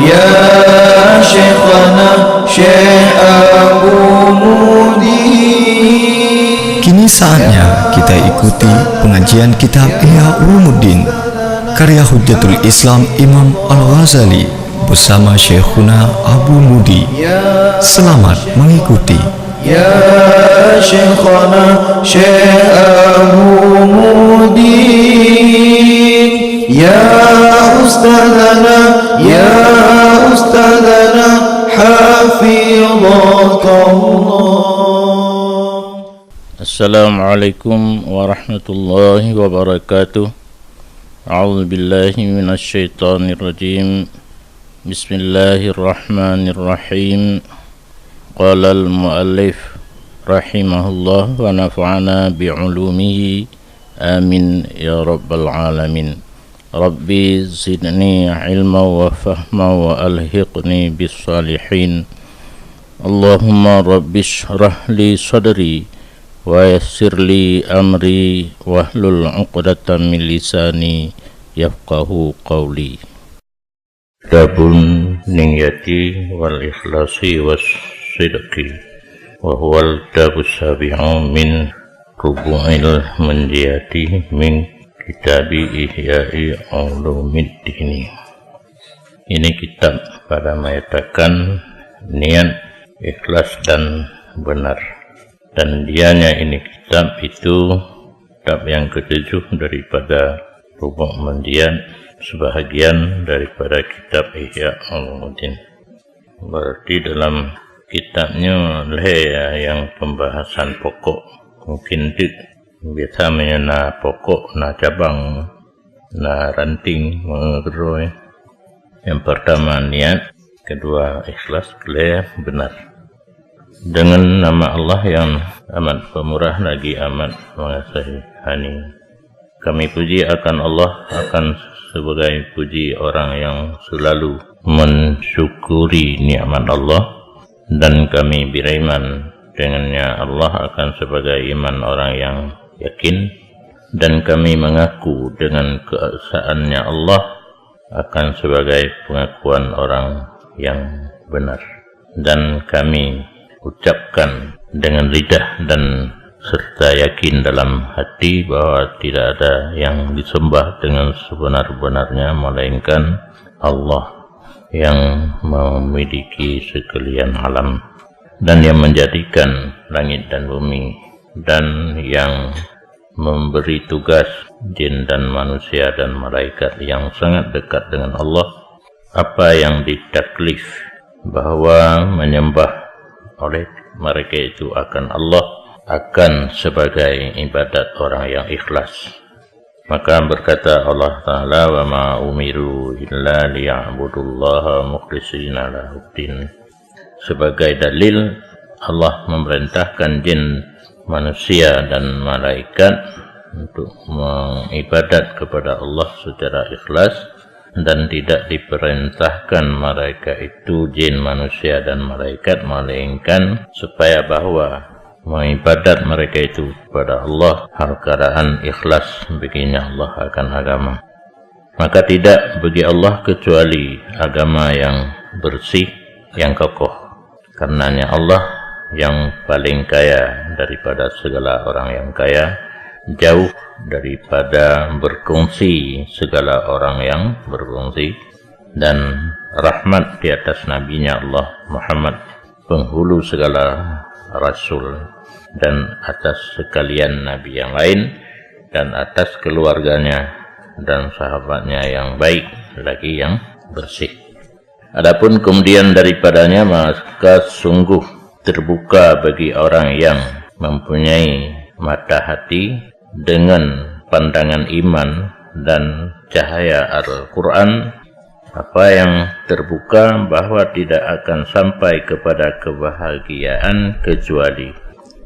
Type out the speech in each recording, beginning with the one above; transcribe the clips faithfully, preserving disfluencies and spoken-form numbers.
Ya Syekhana Syekh Abu Mudi. Kini saatnya kita ikuti pengajian kitab Ihya Ulumuddin karya Hujjatul Islam Imam Al-Ghazali bersama Syekhuna Abu Mudi. Selamat mengikuti. Ya Syekhana Syekh Abu Mudi. Ya Ustadzana, ya Ustadzana, hafidhakallah. Assalamualaikum warahmatullahi wabarakatuh. A'udzubillahi minasyaitonirrajim. Bismillahirrahmanirrahim. Qalal muallif rahimahullah wa nafa'ana bi ulumihi. Amin ya rabbal alamin. Rabbi zidni ilma wa fahma wa alhiqni bis salihin. Allahumma rabbi shrah li sadri wa yassir li amri wahlul uqdatam min lisani yafqahu qawli. Kitabun niyati wal ikhlasi was sidqi, wa huwal kitabus sabi'u min rubu'il mundiyati min kitabi Ihya'i Ulumuddin. Ini kitab pada menyatakan niat ikhlas dan benar. Dan dianya ini kitab itu kitab yang ketujuh daripada rubu' mundiyat, sebahagian daripada kitab Ihya Ulumuddin. Berarti dalam kitab nyoe lhèe nyang pembahasan pokok. Mungkin teuk biasa meunyoe na pokok, na cabang, na ranting, meungeuroi. Yang pertama niat, kedua ikhlas, keulhèe benar. Dengan nama Allah yang amat pemurah lagi amat mengasihani. Kami puji akan Allah, akan sebagai puji orang yang selalu mensyukuri nikmat Allah, dan kami beriman dengannya Allah akan sebagai iman orang yang yakin, dan kami mengaku dengan keesaannya Allah akan sebagai pengakuan orang yang benar. Dan kami ucapkan dengan lidah dan serta yakin dalam hati bahwa tidak ada yang disembah dengan sebenar-benarnya melainkan Allah yang memiliki sekalian alam dan yang menjadikan langit dan bumi dan yang memberi tugas jin dan manusia dan malaikat yang sangat dekat dengan Allah, apa yang ditaklif bahwa menyembah oleh mereka itu akan Allah, akan sebagai ibadat orang yang ikhlas. Maka berkata Allah Ta'ala, "Wa ma umiru illa liya'budullaha mukhlishina lahuddin." Sebagai dalil, Allah memerintahkan jin, manusia, dan malaikat untuk mengibadat kepada Allah secara ikhlas, dan tidak diperintahkan mereka itu, jin, manusia, dan malaikat, melainkan supaya bahwa mengibadat mereka itu kepada Allah hal keadaan ikhlas, baginya Allah akan agama. Maka tidak bagi Allah kecuali agama yang bersih, yang kokoh. Karenanya Allah yang paling kaya daripada segala orang yang kaya, jauh daripada berkongsi segala orang yang berkongsi, dan rahmat di atas nabinya Allah Muhammad, penghulu segala rasul, dan atas sekalian nabi yang lain, dan atas keluarganya dan sahabatnya yang baik lagi yang bersih. Adapun kemudian daripadanya, maka sungguh terbuka bagi orang yang mempunyai mata hati dengan pandangan iman dan cahaya Al-Quran, apa yang terbuka bahwa tidak akan sampai kepada kebahagiaan kecuali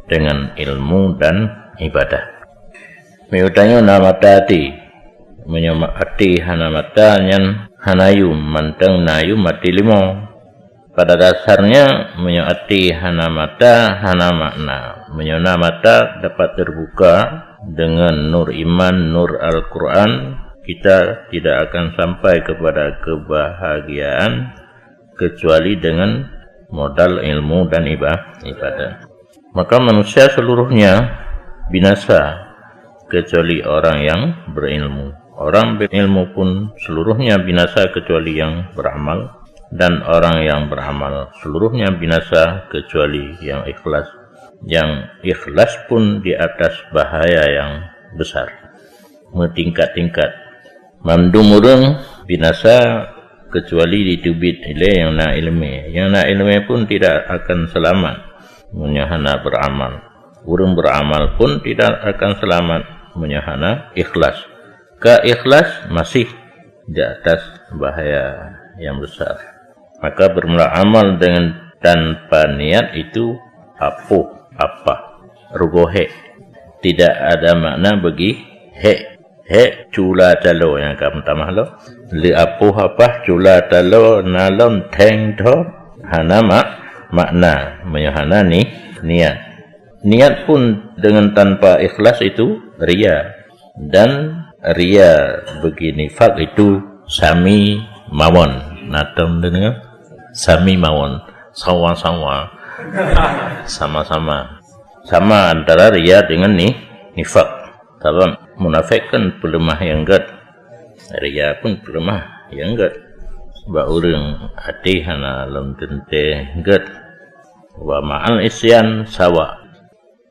dengan ilmu dan ibadah. Meunyoe tanyoe na mata até, meunyoe ma-, até hana mata, nyan hana yum, mantong na yum até limo. Pada dasarnya, meunyoe até hana mata, hana makna. Meunyoe na mata dapat terbuka dengan nur iman, nur Al-Quran, kita tidak akan sampai kepada kebahagiaan kecuali dengan modal ilmu dan iba-, ibadah. Maka manusia seluruhnya binasa kecuali orang yang berilmu. Orang berilmu pun seluruhnya binasa kecuali yang beramal, dan orang yang beramal seluruhnya binasa kecuali yang ikhlas. Yang ikhlas pun di atas bahaya yang besar, meutingkat-tingkat. Mandum ureuëng binasa kecuali diteubiet ilée nyang na iéleumé. Nyang na iéleumé pun tidak akan seulamat meunyoe hana beuramal. Ureuëng beuramal pun tidak akan seulamat meunyoe hana ikhlas. Ka ikhlas masih di atas bahaya yang besar. Maka bermula amal dengan tanpa niat itu apoh apah, rugoe hék. Tidak ada makna bagi hék. Hék cula taloe nyang ka meutamah lom. Le apoh apah cula taloe na lom theng tho, hana mak-, makna meunyoe hana ni-, niat. Niat pun dengan tanpa ikhlas itu ria. Dan ria bagi nifak itu sami mawon. Na tom deungoe? Sami mawon. Sawa-sawa. Sama-sama. Sama antara ria dengan ni-, nifak. Sabab munafék kan peuleumah nyang gét. Ria pun peuleumah nyang gét. Bak ureuëng até hana lom teuntée gét. Wa ma'al isyan sawa.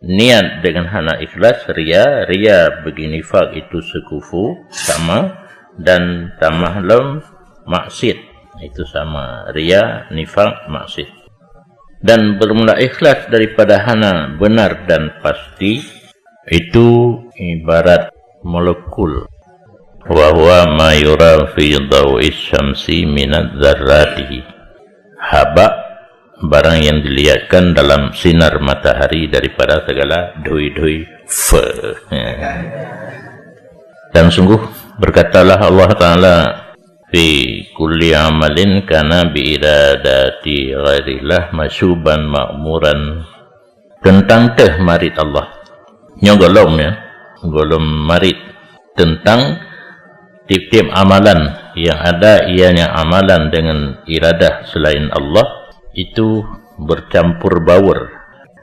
Niat dengan hana ikhlas ria, ria bagi nifak itu seukufu sama, dan tamah lom maksiat itu sama, ria, nifak, maksiat. Dan bermula ikhlas daripada hana benar dan pasti, itu ibarat molekul. Wa huwa ma yura fi dhau'is syamsi minadz dzarratihi. Haba, barang yang dilihatkan dalam sinar matahari daripada segala dhui-dhui fe. Dan sungguh berkatalah Allah Ta'ala, "Fi kulli amalin kana bi iradati ghairillah masyuban ma'muran." Teuntang teuh marit Allah. Nyoe gohlom, ya, gohlom marit. Teuntang tieb-tieb amalan yang ada ianya amalan dengan iradah selain Allah, itu bercampur baur.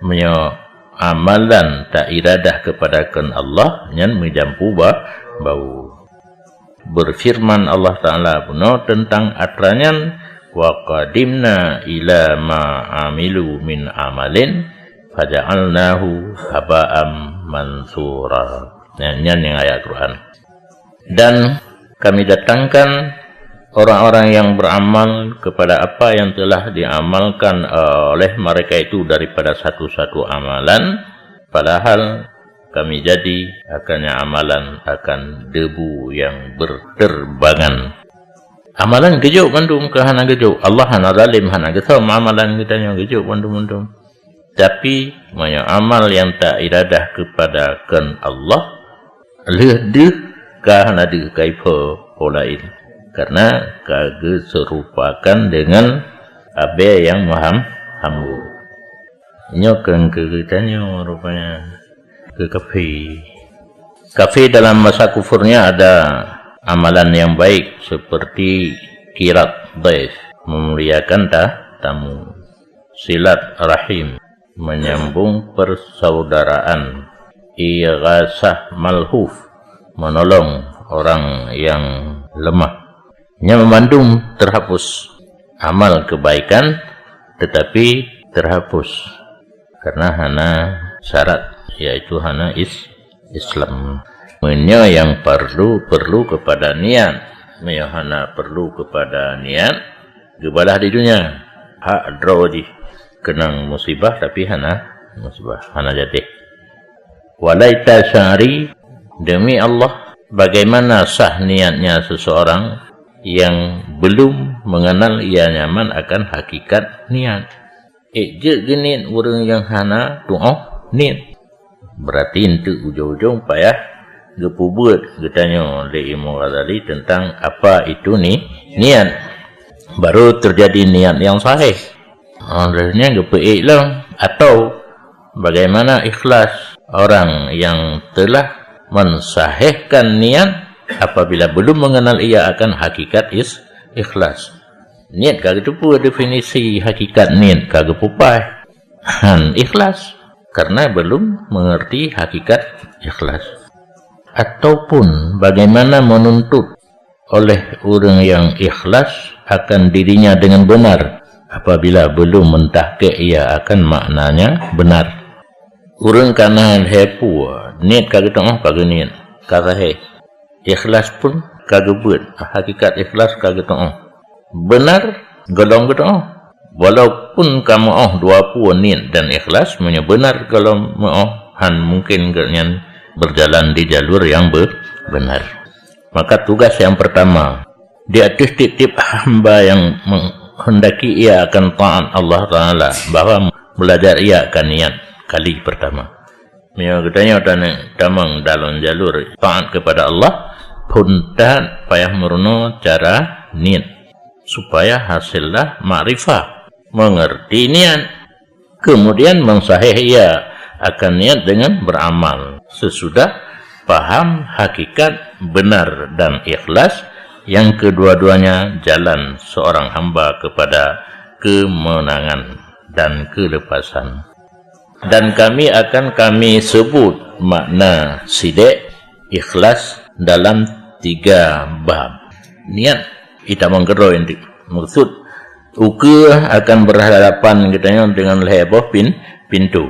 Meunyoe amalan ta iradah kepada kon Allah, nyan meujampu ba-, baur. Berfirman Allah Ta'ala bunoe teuntang atra nyan, "Wa qadimna ila ma amilu min amalin, faja'alnahu haba'am mansura." Nyan, nyan nyang ayat Quran. Dan Kami datangkan orang-orang yang beramal kepada apa yang telah diamalkan oleh mereka itu daripada satu-satu amalan, padahal Kami jadi akannya amalan akan debu yang berterbangan. Amalan geujok mandum keu hana geujok. Allah hana zalim, hana geusom amalan geutanyoe, geujok mandum-mandum. Tapi, meunyoe amal nyang ta iradah kepada kon Allah, lheueh deuh ka hana deuh kaifa po laén, karena ka geuseurupakan dengan abée nyang meuham-, hambô. Nyoe keu geutanyoe rupanya keu kafé. Kafé dalam masa kufurnya ada amalan yang baik seperti kirat dhaif, memuliakan ta-, tamu, silat rahim, menyambung persaudaraan, ighasah malhuf, menolong orang yang lemah. Nyan meumandum terhapus. Amal kebaikan tetapi terhapus karena hana syarat, yaitu hana is-, Islam. Meunyoe nyang parlu, perlu kepada niat. Meunyoe hana perlu kepada niat, geubalah di dunia. Hak droe jih keunong musibah tapi hana musibah, hana jadeh. Walaita sya'ri, demi Allah, bagaimana sah niatnya seseorang yang belum mengenal ia nyaman akan hakikat niat? Ék jeuet geuniet ureuëng nyang hana tuoh niet. Berarti eunteuk ujong-ujong payah geupeubuet geutanyoe lé Imam Ghazali tentang apa itu ni, niat. Baru terjadi niat yang sahih. Oleh nyan geupeuék lom, atau bagaimana ikhlas orang yang telah mensahihkan niat apabila belum mengenal ia akan hakikat is-, ikhlas. Niet ka geuteupeue definisi hakikat niet ka geupeupaih. Han ikhlas, karena belum mengerti hakikat ikhlas. Ataupun bagaimana menuntut oleh ureuëng yang ikhlas akan dirinya dengan benar apabila belum mentahqiq ia akan maknanya benar. Ureuëng ka na lhée peue, niet ka geuteu'oh ka geuniet, ka sahih. Ikhlas pun ka geubeuet, hakikat ikhlas ka geuteu'oh. Benar gohlom geuteu'oh. Walaupun ka meu'oh dua peue niet dan ikhlas, meunyoe benar gohlom meu'oh, han mungkin geuhnyan berjalan di jalur yang be-, benar. Maka tugas yang pertama, di ateueh tieb-tieb hamba yang menghendaki ia akan taat Allah Taala, bahwa belajar ia akan niat kali pertama. Meunyoe geutanyoe ta-, tamong dalam jalur taat kepada Allah, phon that payah meurunoe cara niet, supaya hasillah makrifah, mengerti niat. Kemudian mensahih ia akan niat dengan beramal sesudah paham hakikat benar dan ikhlas, yang kedua-duanya jalan seorang hamba kepada kemenangan dan kelepasan. Dan kami akan kami sebut makna sidek, ikhlas dalam tiga bab. Niet itamong keudroe inti. Maksud, ukeue akan berhadapan geutanyoe dengan lhée boh pin-, pintu.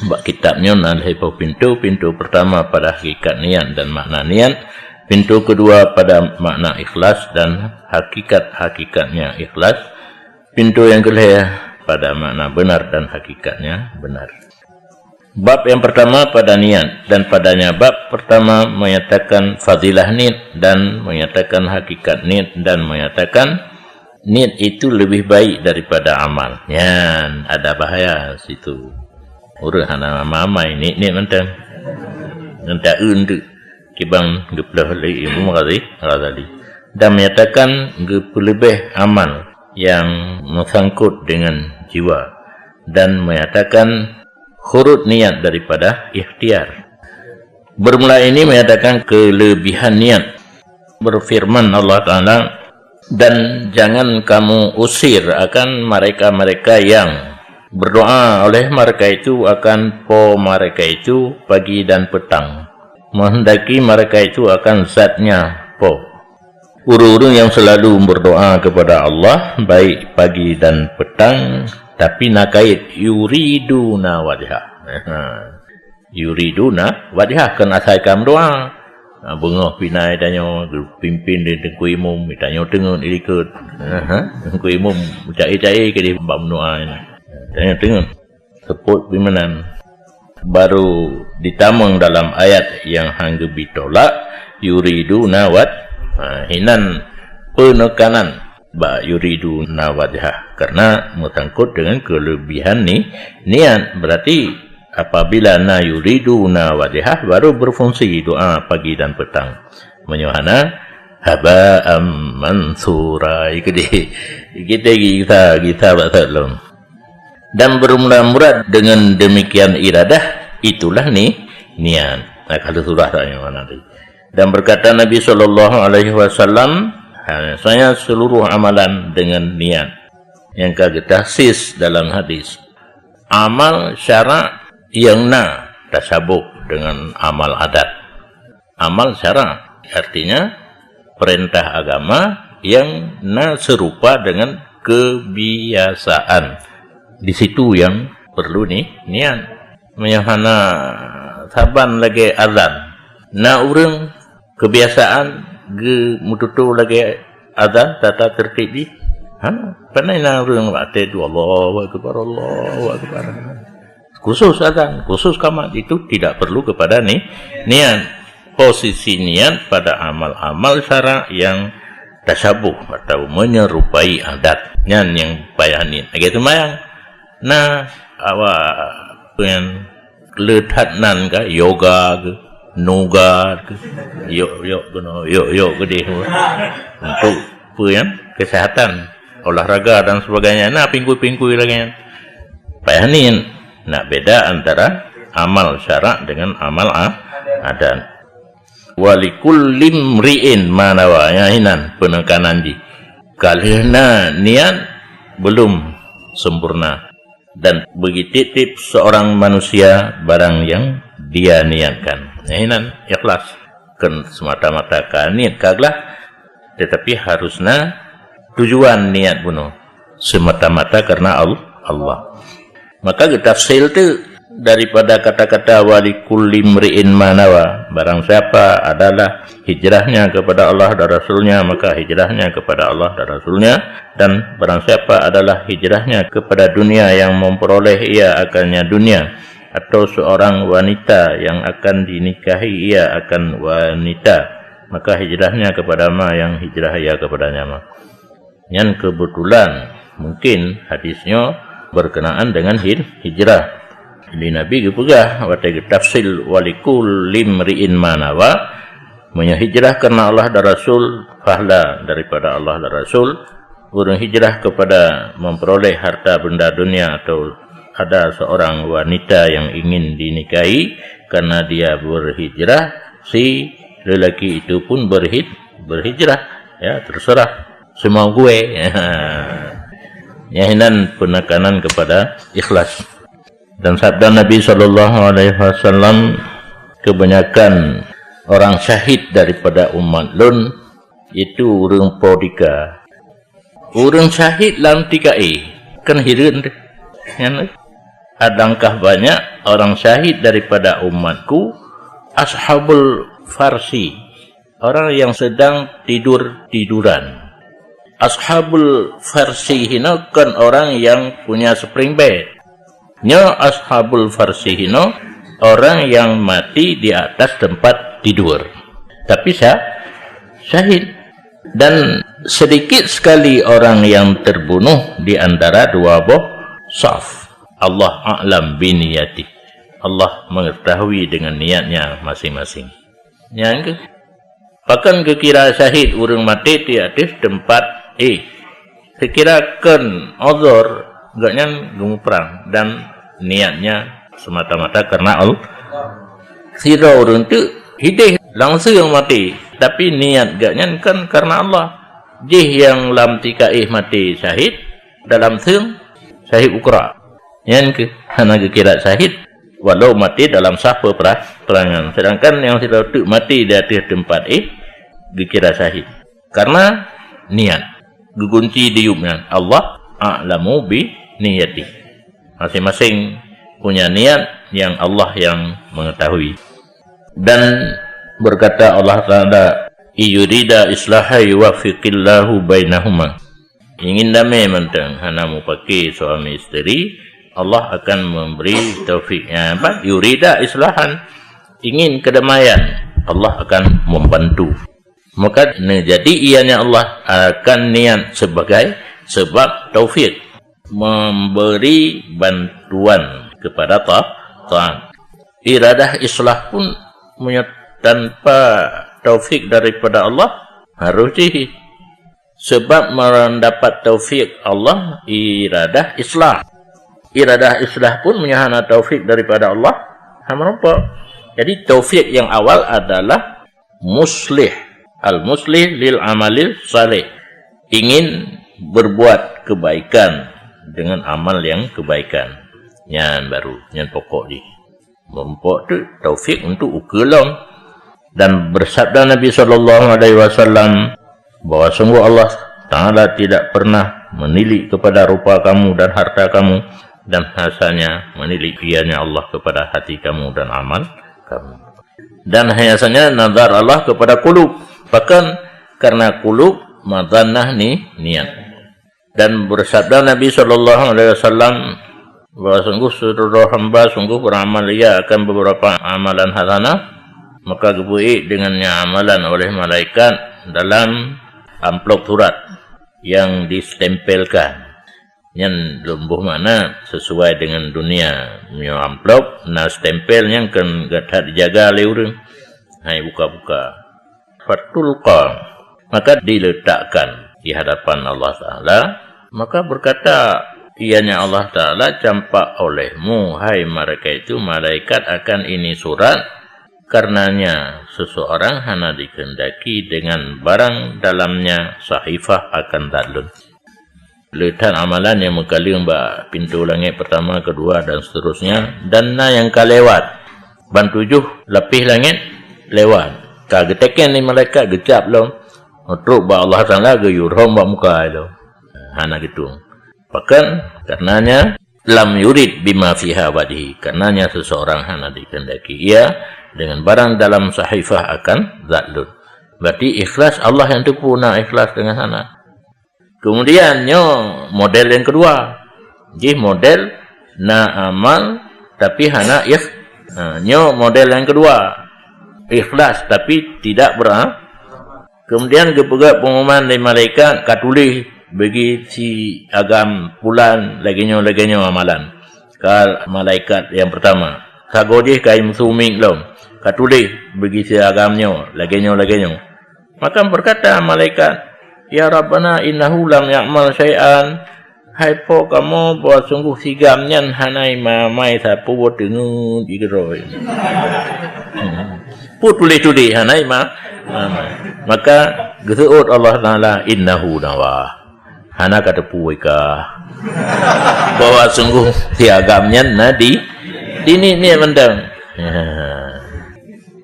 Bak kitab nyoe na lhée boh pintu, pintu pertama pada hakikat niet dan makna niet, pintu kedua pada makna ikhlas dan hakikat-hakikatnya ikhlas, pintu yang kelhée pada makna benar dan hakikatnya benar. Bab yang pertama pada niet, dan padanya bab pertama menyatakan fadilah niet dan menyatakan hakikat niet dan menyatakan niet itu lebih baik daripada amal. Nyan ada bahaya situ. Ureuëng hana mamai niet-niet mantong. Ngon taeun tu kibang geuploh lé Imam Ghazali, Ghazali. Dan menyatakan geupeuleubeh amal yang meusangkut dengan jiwa dan menyatakan khurut niat daripada ikhtiar. Bermula ini menyatakan kelebihan niat. Berfirman Allah Taala, "Dan jangan kamu usir akan mereka-mereka yang berdoa oleh mereka itu akan Po mereka itu pagi dan petang, menghendaki mereka itu akan zatnya Po." Ureuëng-ureuëng yang selalu berdoa kepada Allah, baik pagi dan petang, tapi na kait, "yuriduna wajhah." Yuriduna wajhah, kon asai ka meudoa. Ha, beungoh pih na tanyoe, geupimpin lé Teungku Imum, tanyoe teungeut di likot. Aha, Teungku Imum meucai-cai keudeh bak meudoa nyan. Tanyoe teungeut. Seupôt pih meunan. Baru ditamong dalam ayat nyang han geubi tolak, yuriduna waj-, ha, hinan peunekanan bak yuriduna wajhah, karena meusangkot dengan kelebihan ni-, niat. Berarti apabila na yuriduna wajhah, baru berfungsi doa pagi dan petang. Meunyoe hana, haba'am mansura. Ikedi, kita gisa, gisa bak lom. Dan bermula murad dengan demikian iradah, itulah ni-, niat. Nah, kalau surah tanya mana tadi. Dan berkata Nabi sallallahu alaihi wasallam, "Hanya saya seluruh amalan dengan niat." Nyang ka geutahsis dalam hadis. Amal syarak nyang na tasaboh dengan amal adat. Amal syarak, artinya perintah agama yang na serupa dengan kebiasaan. Di situ yang perlu ni-, niat. Meunyoe hana saban lagée azan, na ureuëng kebiasaan geumeututoe lagée azan tata tertib jih? Hana. Pane na ureuëng watée tu, "Allahu Akbar, Allahu Akbar." Khusus azan, khusus qamat, itu tidak perlu kepada ni-, niat. Posisi niat pada amal-amal syarak yang tasabuh atau menyerupai adat, nyan nyang payah niet. Lagée seumayang. Nah, awak peue nyan, le that nan ka, yoga ke, noga ke, yok, yok keunoe, yok, yok keudeh. Untuk peue nyan? Kesehatan, olahraga dan sebagainya. Nah, pingkui-pingkui lagée nyan. Payah niet. Nak beda antara amal syarak dengan amal a-, adat. "Wa likulli imri'in ma nawa." Nyan hinan peunekanan jih. Ka lheueh na niat, belum sempurna. Dan begitu tiep-tiep seorang manusia barang yang dia niatkan. Nah, inan ikhlas. Kon semata-mata ka niet ka glah, tetapi harus na tujuan niat bunoe. Semata-mata karena Al-, Allah. Maka geutafsil tu daripada kata-kata "Wa likulli imri'in ma nawa", barang siapa adalah hijrahnya kepada Allah dan Rasulnya, maka hijrahnya kepada Allah dan Rasulnya, dan barang siapa adalah hijrahnya kepada dunia yang memperoleh ia akannya dunia, atau seorang wanita yang akan dinikahi ia akan wanita, maka hijrahnya kepada ma yang hijrah ia kepadanya ma. Nyan kebetulan, mungkin hadis nyoe berkenaan dengan hij-, hijrah. Jadi Nabi geupeugah watée geutafsil "Wa likulli imri'in ma nawa", meunyoe hijrah karena Allah dan Rasul, pahala daripada Allah dan Rasul. Ureuëng hijrah kepada memperoleh harta benda dunia atau ada seorang wanita yang ingin dinikahi karena dia berhijrah, si lelaki itu pun berhij-, berhijrah. Ya, terserah. Semua gue. Ya, inan penekanan kepada ikhlas. Dan sabda Nabi sallallahu alaihi wasallam, "Kebanyakan orang syahid daripada umat lôn itu ureuëng perdeka." Ureuëng syahid lam tika éh, kan hireuen teuh. Nyan, alangkah banyak orang syahid daripada umatku, ashabul farsi, orang yang sedang tidur-tiduran. Ashabul farsi hino kan orang yang punya spring bed. Nyoe ashabul farsi hino orang yang mati di atas tempat tidur. Tapi sya-, syahid. Dan sedikit sekali orang yang terbunuh di antara dua boh saf. Allah a'lam biniyati. Allah mengetahui dengan niatnya masing-masing. Nyan keuh. Pakon geukira syahid ureuëng maté di ateueh teumpat éh. Seukira kon uzur, gobnyan geumuprang dan niatnya semata-mata karena Allah. Sidroe ureuëng teuk hidéh langsung maté, tapi niat gobnyan kon karena Allah. Jih nyang lam tika éh maté syahid, dalam seung syahid ukra. Nyan keuh hana geukira syahid walau maté dalam saf peupra-, perangan. Sedangkan nyang sidroe teuk maté di ateueh teumpat éh geukira syahid. Karena niat. Geugunci di yup nyan. Allah a'lamu bi niyati. Masing-masing punya niat yang Allah yang mengetahui. Dan berkata Allah Ta'ala, "Iyurida islaha yuwaffiqillahu bainahuma." Ingin damai mantong hana mupake suami isteri, Allah akan memberi taufik. Ya, apa? Yurida islahan, ingin kedamaian, Allah akan membantu. Maka neujadi ianya Allah akan niat sebagai sebab taufik, memberi bantuan kepada ta-, taat. Iradah islah pun meunyo tanpa taufik daripada Allah, harus jih. Sebab mendapat taufik Allah, iradah islah. Iradah islah pun meunyo hana taufik daripada Allah, hana meurumpok. Jadi taufik yang awal adalah muslih. Al-muslih lil amalil salih. Ingin berbuat kebaikan dengan amal yang kebaikan. Nyan baru, nyan pokok jih. Meurumpok tu taufik untuk ukeue lom. Dan bersabda Nabi sallallahu alaihi wasallam bahwa sungguh Allah Ta'ala tidak pernah menilik kepada rupa kamu dan harta kamu, dan hasanya menilik ianya Allah kepada hati kamu dan amal kamu. Dan hasanya nazar Allah kepada kulub. Bahkan karena kulub madhannah ni niat. Dan bersabda Nabi sallallahu alaihi wasallam bahwa sungguh seluruh hamba sungguh beramal ia akan beberapa amalan hasanah, maka geubeuék dengannya amalan oleh malaikat dalam amplop surat yang distempelkan. Nyan lom boh makna sesuai dengan dunia. Meunyoe amplop na stempel nyan kan that dijaga lé ureuëng. Hai buka-buka. Fatulqa, maka diletakkan di hadapan Allah Ta'ala, maka berkata ianya Allah Ta'ala, "Campak olehmu, hai mereka itu malaikat, akan ini surat, Karenanya, seseorang hana dikehendaki dengan barang dalamnya sahifah akan zat lôn. Le that amalan nyang meukaleueng bak pintoe langét peurtama, keudua, dan seterusnya, dan na nyang ka lewat. Ban tujoh lapéh langét lewat. Ka geuteukén lé malaikat, geucab lom. Trok bak Allah Taala, geuyue rhom bak muka lom. Hana geutueng. Pakon? Karenanya, lam yurid bima fiha wadhi. Karenanya seseorang hana dikehendaki ia dengan barang dalam sahifah akan zat lôn. Berarti ikhlas Allah nyang teupeu na ikhlas deungon hana. Kemudian nyoe model nyang keudua. Jih model na amal tapi hana ikh-, ha, nyoe model nyang keudua. Ikhlas tapi tidak bera-, Kemudian geupeugah pengumuman lé malaikat, "Ka tuléh bagi si agam pulan lagée nyoe, lagée nyoe amalan." Ka malaikat nyang peurtama. Sagoe jih ka imeusu miet lom. "Ka tuléh bagi si agam nyoe, lagée nyoe, lagée nyoe." Maka berkata malaikat, "Ya Rabbana, innahu lam ya'mal syai'an." "Hai Po kamoe, bahwa sungguh si agam nyan hana imamai sapeue teungeut jikeudroe." Peue tuléh-tuléh hana ima-, imamai. Maka geuseuôt Allah Taala, "Innahu nawa." Hana ka teupeu ka. Bahwa sungguh si agam nyan na di, diniet-niet mantong.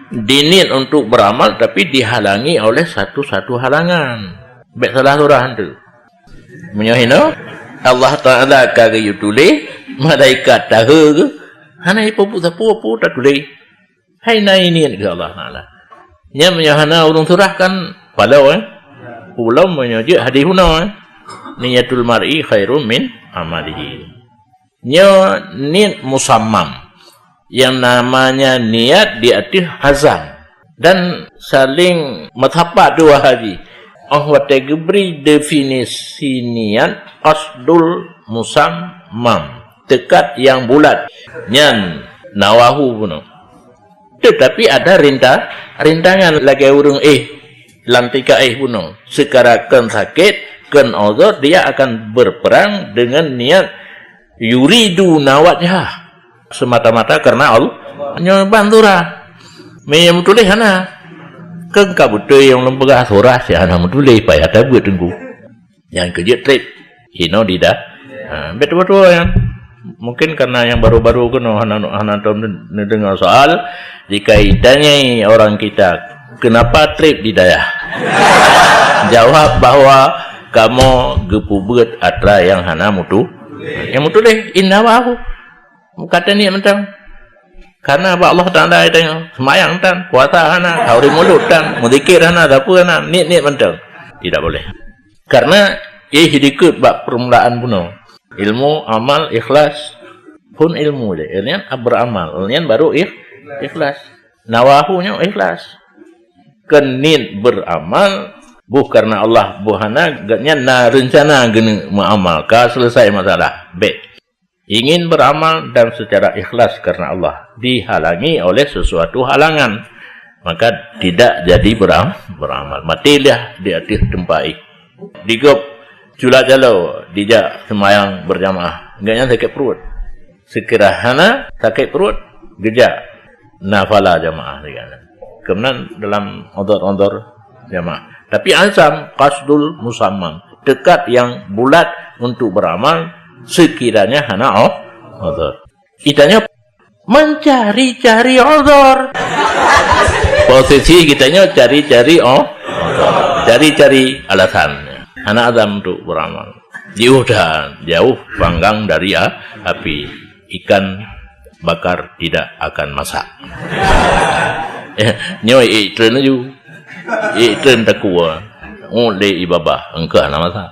Diniet untuk beramal tapi dihalangi oleh satu-satu halangan. Bék salah surah tu. Meunyoe hinoe, Allah Taala ka geuyue tuléh, malaikat tahe geuh, hana jipeubuet sapeue-peue tatuléh. Hai na niet keu Allah Taala. Nyan meunyoe hana ureuëng surah kan paloe, eh? Ulôn meunyoe jeuet hadis bunoe, eh? "Niyatul mar'i khairum min amalihi." Nyoe niet musammam. Yang namanya niat di ateueh azam dan saling meusapat dua haji. Oh watée geubri definisi niat qasdul musammam, tekad yang bulat. Nyan nawahu bunoe. Tetapi ada rinta-, rintangan lagée ureuëng éh lam tika éh bunoe. Seukara kheun sakét, kheun uzur, dia akan berperang dengan niat yuridu nawajah semata-mata karena Allah. Nyoe ban surah. Mé nyang meutuléh hana. Keu ka beutôi nyang lôn peugah surah si hana meutuléh payah tabeuet teungku. Nyang keujeuet treb. Hino dida. Ha, bet tua-tua nyan. Mungkin karena yang baru-baru keunoe hana, hana tahu neudeungoe soal, jika ditanyai orang kita, "Kenapa treb di dayah?" Jawab bahwa kamoe geupeubuet atra yang hana mutu. Yang mutuléh inna wa aku. Bukan niet mantong. Karena bak Allah Taala tanyoe, seumayang tan, puasa hana, hauri mulod tan, meuzikir hana, sapeue hana, niet-niet mantong. Tidak boleh. Karena éh dikeue bak permulaan bunoe. Ilmu, amal, ikhlas. Phon ilmu lé, nyan beramal, nyan baru ikh-, ikhlas. Nawahu nyoe ikhlas. Keu niet beramal, boh karena Allah, boh hana, gobnyan na reuncana geuneuk meuamal, ka selesai masalah. Bék. Ingin beramal dan secara ikhlas karena Allah, dihalangi oleh sesuatu halangan, maka tidak jadi beram-, beramal. Mati lah di ateueh teumpat éh. Digop cula jaloe dijak seumayang berjamaah. Gobnyan sakét pruet. Seukira hana sakét pruet, geujak nafala jamaah digobnyan. Keunan dalam odor-odor jamaah. Tapi azam qasdul musammam, tekad yang bulat untuk beramal sekiranya hana o-, uzur. Geutanyoe mencari-cari uzur. Posisi geutanyoe cari-cari o-, cari-cari alasan. Hana azam untuk beramal. Jauh dah, jauh panggang dari a-, api. Ikan bakar tidak akan masak. Eh, nyoe ék treun laju. Ék treun takue. Ngut lé ibabah, engkah na masak.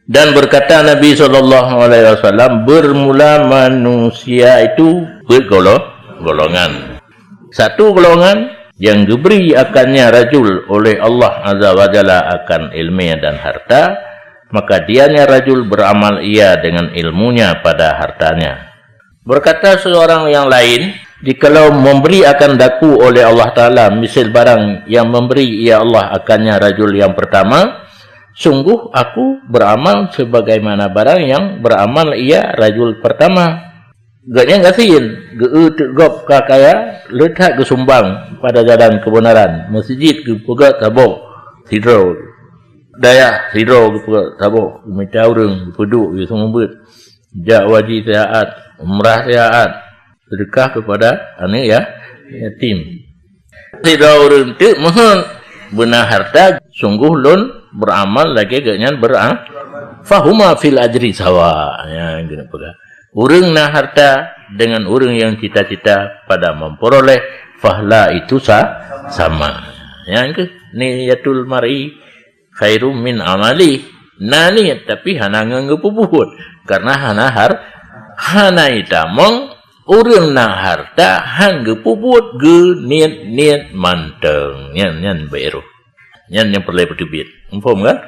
Dan berkata Nabi sallallahu alaihi wasallam, bermula manusia itu bergolo-, golongan. Satu golongan yang diberi akannya rajul oleh Allah Azza wa Jalla akan ilmu dan harta, maka dianya rajul beramal ia dengan ilmunya pada hartanya. Berkata seorang yang lain, jikalau memberi akan daku oleh Allah Taala misal barang yang memberi ia Allah akannya rajul yang pertama, sungguh aku beramal sebagaimana barang yang beramal ia rajul pertama. Gobnyan gasien, geu-eu teuk gob ka kaya, le that geusumbang pada jalan keubeunaran, meuseujid geupeugah saboh sidroe, dayah sidroe geupeugah saboh, geumita ureuëng geupeuduek, geuseumeubeuet, jak haji siat, umrah siat, seudeukah keupada aneuëk ya, yatim. Sidroe ureuëng teuk meuheuet beuna harta, sungguh lôn beuramal lagée gobnyan beura-, fahuma fil ajri sawa. Nyan keuneuk peugah. Ureuëng na harta dengan ureuëng nyang cita-cita pada memperoleh, fahla itu sa-, sama. Nyan keuh niyatul mar'i khairum min amali. Na niet tapi hana ngon geupeubuet, karena hana har-, hana itamong. Ureuëng na harta han geupeubuet, geuniet-niet mantong. Nyan, nyan baru. Nyan nyang peureulée peuteubiet. Muphom kan?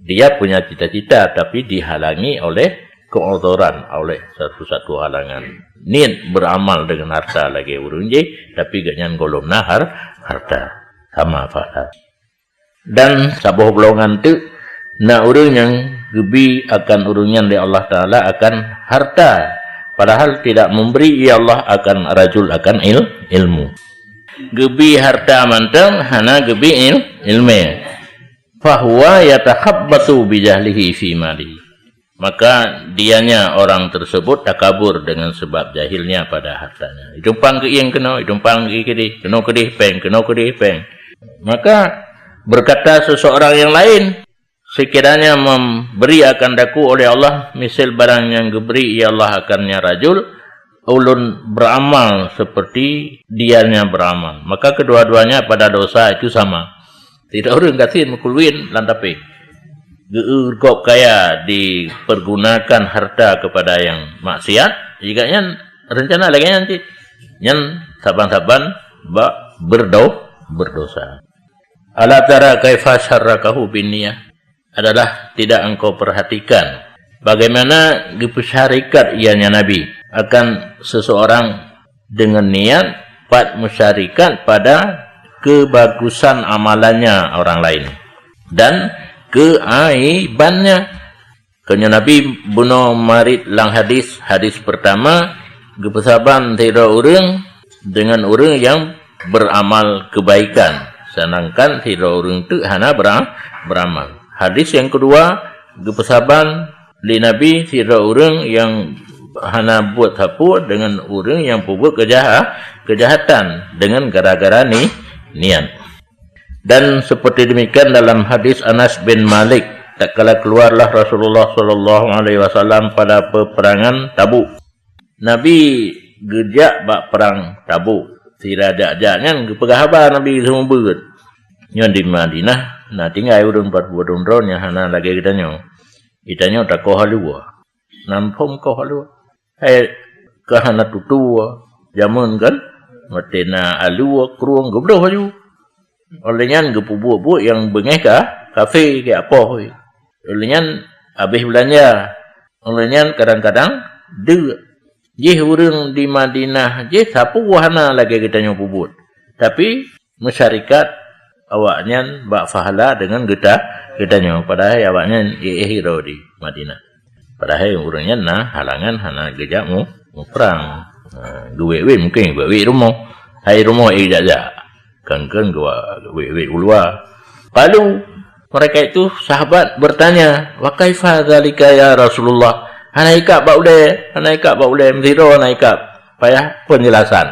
Dia punya cita-cita tapi dihalangi oleh keuuzoran, oleh satu-satu halangan. Niet beuramal dengan harta lagée ureuëng jih, tapi gobnyan gohlom na har-, harta. Sama fahla. Dan saboh golongan teuk na ureuëng nyang geubi akan ureuëng nyan lé Allah Taala akan harta, padahal tidak memberi ia Allah akan rajul akan il-, ilmu. Geubi harta mantong hana geubi il-, ilmu. Fahuwa yatakhabbatu bijahlihi fi malihi. Maka dianya orang tersebut takabur dengan sebab jahilnya pada hartanya. Itumpang keu ieng keunoe, itumpang keu keudeh, keunoe keudeh péng, keunoe keudeh péng. Maka berkata seseorang yang lain, sekiranya memberi akan daku oleh Allah misal barang yang diberi ia Allah akannya rajul, ulôn beramal seperti dianya beramal, maka kedua-duanya pada dosa itu sama. Tidak ureuëng gasien meukeuluwen lam tapéng. Geu-eu gob kaya dipergunakan harta kepada yang maksiat, jika nyan rencana lagée nyan cit. Nyan saban-saban bak berdo-, berdosa. Ala tara kaifa syarrakahu bin niyah? Adalah tidak engkau perhatikan bagaimana geupeusyarikat ianya Nabi akan seseorang dengan niat pat meusyarikat pada kebagusan amalannya orang lain dan keaibannya. Keunya Nabi bunoe marit lam hadis, hadis pertama, geupeusaban sidroe ureuëng dengan ureuëng yang beramal kebaikan, sedangkan sidroe ureuëng teuk hana bera-, beramal. Hadis yang kedua, geupeusaban lé Nabi sidroe ureuëng yang hana buet sapeue dengan ureuëng yang peubuet keujaha-, keujahatan dengan gara-gara ni-, niat. Dan seperti demikian dalam hadis Anas bin Malik, tatkala keluarlah Rasulullah sallallahu alaihi wasallam pada peperangan Tabuk. Nabi geujak bak perang Tabuk. Sira jak-jak nyan geupeugah haba Nabi seumeubeuet. Nyoe di Madinah na tinggai ureuëng pat peuet droe nyang hana lagée geutanyoe. Geutanyoe takoh alue. Nan phom koh alue. Hai ka hana tutue jameun kan? Watée na alue krueng geubloh laju. Óh lheueh nyan geupeubuet-buet nyang beungéh ka kafé keu apoh. Óh lheueh nyan habéh beulanja. Óh lheueh nyan kadang-kadang deuk. Jih ureuëng di Madinah jih sapeue hana lagée geutanyoe peubuet. Tapi meusyarikat awaknyan bak pahala deungon geuta-, geutanyoe, padahai awaknyan éh droe di Madinah. Padahai ureuëng nyan na halangan hana geujak mu-, muprang. Ha, geuwét-wét mungken geuwét rumoh. Hai rumoh éh jak-jak. Kan-kan geuwét-wét u luwa. Lalu mereka itu sahabat bertanya, "Wa kaifa dzalika ya Rasulullah?" Hana ikab bak ulée, hana ikab bak ulée, meusidroe hana ikab. Payah penjelasan.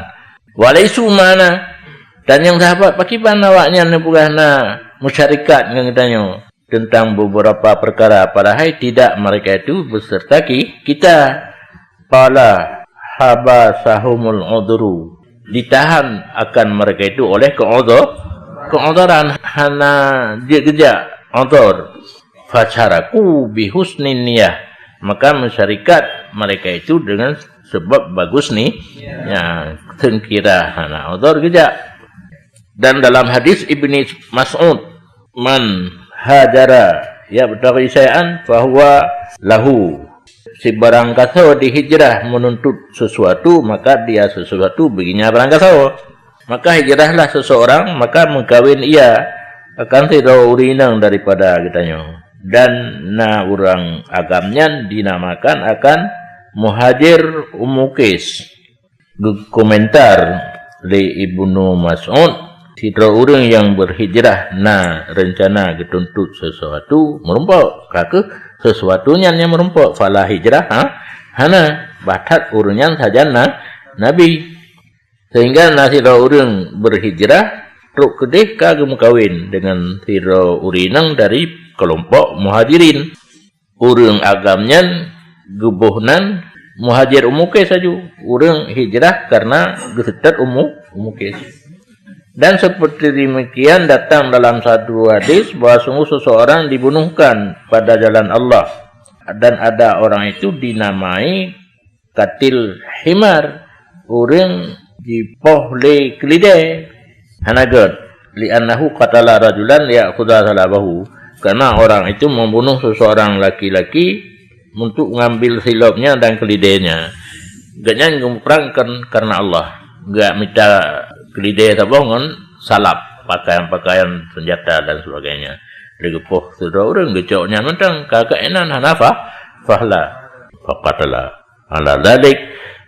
Walaisu ma'ana. Dan nyang sahabat, pakriban awaknyan neupeugah na meusyarikat ngon geutanyoe teuntang beberapa perkara, padahai tidak mereka itu beserta ki-, kita. Qala habasahumul udhru. Ditahan akan mereka itu oleh keudho-, keudhoran, hana jeuet geujak udhur. Fasyaraku bihusnin niyah. Maka meusyarikat mereka itu dengan sebab bagus ni, ya, seungkira hana udhur geujak. Dan dalam hadis Ibni Mas'ud, "Man hajara yabtaghi syai'an fahuwa lahu." Sibarang gasoe dihijrah menuntut sesuatu, maka dia sesuatu baginya barang gasoe. Maka hijrahlah seseorang, maka meukawen ia akan sidroe ureuëng inong daripada geutanyoe. Dan na ureuëng agam nyan dinamakan akan Muhajir Ummu Qais. Geukomentar lé Ibnu Mas'ud, "Sidroe ureuëng nyang berhijrah na reuncana geutuntut sesuatu meurumpok, ka kheueh sesuatu nyan nyang meurumpok, fala hijrah, ha, hana, bah that ureuëng nyan sajan na nabi." Sehingga na sidroe ureuëng berhijrah trok keudeh ka geumeukawen dengan sidroe ureuëng inong dari keulompok Muhajirin. Ureuëng agam nyan geuboh nan Muhajir Ummu Qais laju, ureuëng hijrah karena geuseutôt Ummu, Ummu Qais. Dan seperti demikian datang dalam satu hadis bahwa sungguh seseorang dibunuhkan pada jalan Allah. Dan ada orang itu dinamai Qatil Himar, ureuëng jipoh lé keulidé. Hana gét, "Li'annahu qatala rajulan liya'khudha salabahu," karena orang itu membunuh seseorang laki-laki untuk mengambil silopnya dan keulidénya. Gobnyan geumeuprang kan karena Allah. Geumita keulidé saboh ngon salab, pakaian-pakaian senjata dan sebagainya. Lé geupoh sidroe ureuëng geucok nyan mantong, ka keunan hana fa-, fahla. Faqatala. Ala dzalik,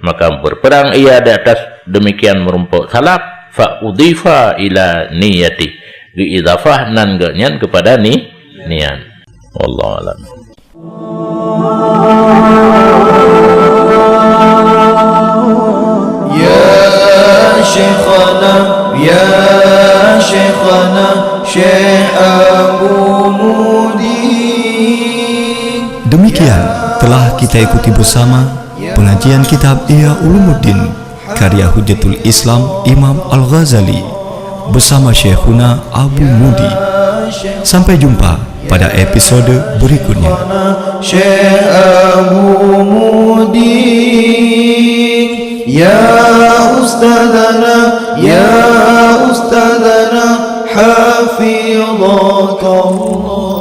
maka berperang ia di atas demikian merumpok salab, fa udhifa ila niyati, geuidhafah nan gobnyan kepada ni, niat. Wallahu a'lam. Ya Syekhana, ya Syekhana, Syekh Abu Mudi. Demikian telah kita ikuti bersama pengajian kitab Ihya Ulumuddin karya Hujjatul Islam Imam Al-Ghazali bersama Syekhuna Abu Mudi. Sampai jumpa pada episode berikutnya. Syekh Abu Mudi, ya Ustadzana, ya Ustadzana, hafidhakallah.